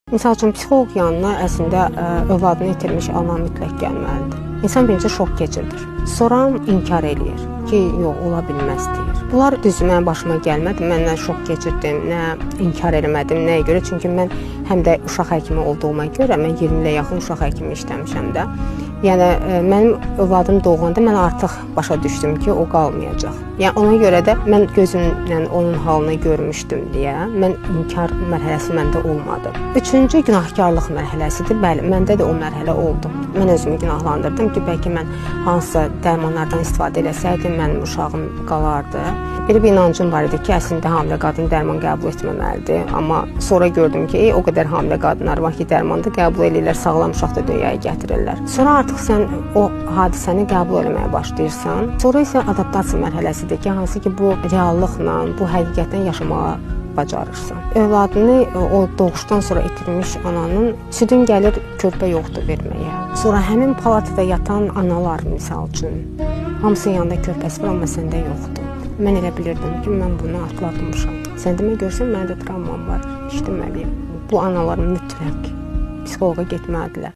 Misal üçün, psixoloq yanına əslində övladını itirmiş ana mütləq gəlməlidir. İnsan birinci şok keçirdir. Sonra inkar eləyir ki, yox, ola bilməz deyir. Bunlar düzdür, mənim başıma gəlmədi. Mən nə şok keçirdim, nə inkar eləmədim. Nəyə görə? Çünki mən həm də uşaq həkimi olduğuma görə mən 20 ilə yaxın uşaq həkimi işləmişəm də. Yəni mənim övladım doğanda mən artıq başa düşdüm ki, o qalmayacaq. Yəni ona görə də mən gözümlə onun halını görmüşdüm deyə mən inkar mərhələsi məndə olmadı. Üçüncü günahkarlıq mərhələsidir. Bəli, məndə də o mərhələ oldu. Mən özümü günahlandırdım ki, bəlkə mən hansısa dərmanlardan istifadə eləsəydim, mənim uşağım qalardı. Belə bir inancım var idi ki, əslində hamilə qadın dərman qəbul etməməlidir. Amma sonra gördüm ki, o qədər hamilə qadınlar var ki, dərman da qəbul eləyirlər, sağlam uşaq da dünyaya gətirirlər. Sonra artıq sən o hadisəni qəbul eləməyə başlayırsan. Sonra isə adaptasiya mərhələsidir ki, hansı ki bu reallıqla, bu həqiqətlə yaşamağa bacarırsan. Övladını o doğuşdan sonra itirmiş ananın südün gəlir, körpə yoxdur verməyə. Sonra həmin palatada yatan analar misal üçün, hamısının yanında körpəsi var, amma səndə yoxdur. Mən elə bilirdim ki, mən bunu atlatmışam. Sən demə görsən, mənim də travmam var, işləməliyim. Bu analar mütləq psixoloqa getməlidirlər.